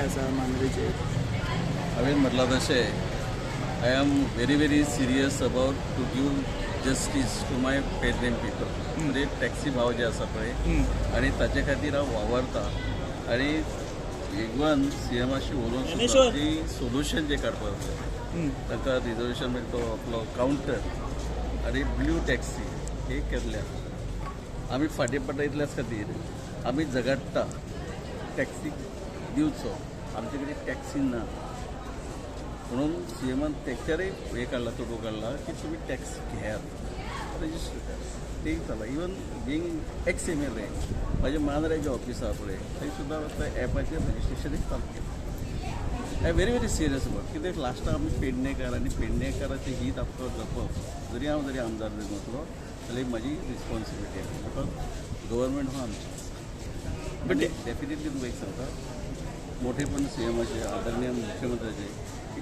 आसा मांद्रेचेर? हांवें म्हटलां तशें, I am very very serious about to give justice to my Pernem people, म्हणजे taxi भाव जे आसा पळय, आनी ताचे खातीर हांव वावरता. आनी इवन सीएमाशी उलोवन सुद्दां जी सोल्युशन जें काडपाक जाय तांकां, रिजर्वेशन म्हणजे तो आपलो कावंटर आनी ब्ल्यू टॅक्सी हे केल्ले आसा. आमी फाटीं पडटा इतल्याच खातीर आमी झगडटा टॅक्सी दिवचो, आमचे कडेन टॅक्सी ना म्हणून सीएमान तेचेरय हे काडला, तोडो काडला की तुमी टॅक्स घेयात, रजिस्टर करात. तेय चला. Even being ex MLA, म्हाजे मांद्रे जे ऑफीस आहा पळय, थंय सुद्दां आतां एपाचेर रजिस्ट्रेशनूय चालू केलें. I very very serious about, कित्याक लास्टाक आमी पेडणेकार आनी पेडणेकाराचें हीत आमकां जपप, जरी हांव जरी आमदार जरी नसलो जाल्यार म्हजी रिस्पॉन्सिबिलिटी आहा, because government हो आमची. बट डेफिनेटली तुमकां एक सांगता, मोठेपण सीएमाचे, आदरणीय मुख्यमंत्र्याचे की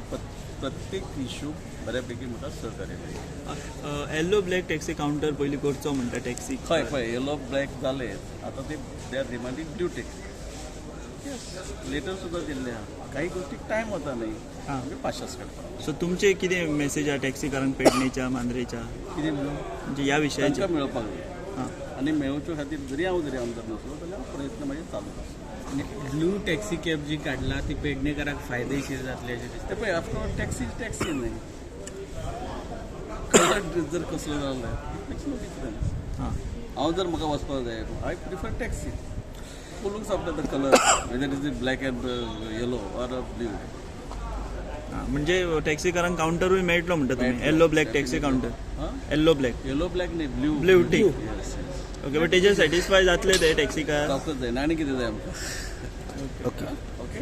प्रत्येक इशू बऱ्यापैकी म्हाका सहकार्य मेळ्ळें. येल्लो ब्लॅक टॅक्सी कावंटर पयलीं करचो म्हणटा टॅक्सी. हय, पळय, येलो ब्लॅक जाले, आतां ते they are demanding blue taxi. Yes, letter सुद्दां दिल्ले आहा. काही गोष्टी टायम वता न्ही, आमी पाशास काडटा. सो तुमचे कितें मेसेज आहा टॅक्सीकारांक पेडणेच्या, मांद्रेच्या? कितें म्हणून? म्हणजे ह्या विशयाचेर. तांकां मेळोवपाक जाय आनी मेळोवचे खातीर जरी हांव जरी आमदार नासलो जाल्यार प्रयत्न म्हाजे चालू आसा. आनी ब्लू टॅक्सी कॅब जी काडला ती पेडणेकाराक फायदेशीर जातली अशें दिसता? ते पळय, आफ्टर ऑल टॅक्सी टॅक्सी न्ही, कलर जर कसलो जाल्यार it makes no difference. हांव जर म्हाका वचपाक जाय, I prefer taxi. Who looks after the color, whether it is black and yellow or blue? म्हणजे टॅक्सीकारांक कावंटरूय मेळटलो म्हणटा तुमी, yellow black taxi counter? Yellow black. Yellow black न्ही, blue. Blue tick. Yes. Okay, but तेजेर सॅटिस्फाय जातले ते taxi car? जावकच जाय, आनी कितें जाय आमकां? ओके. ओके.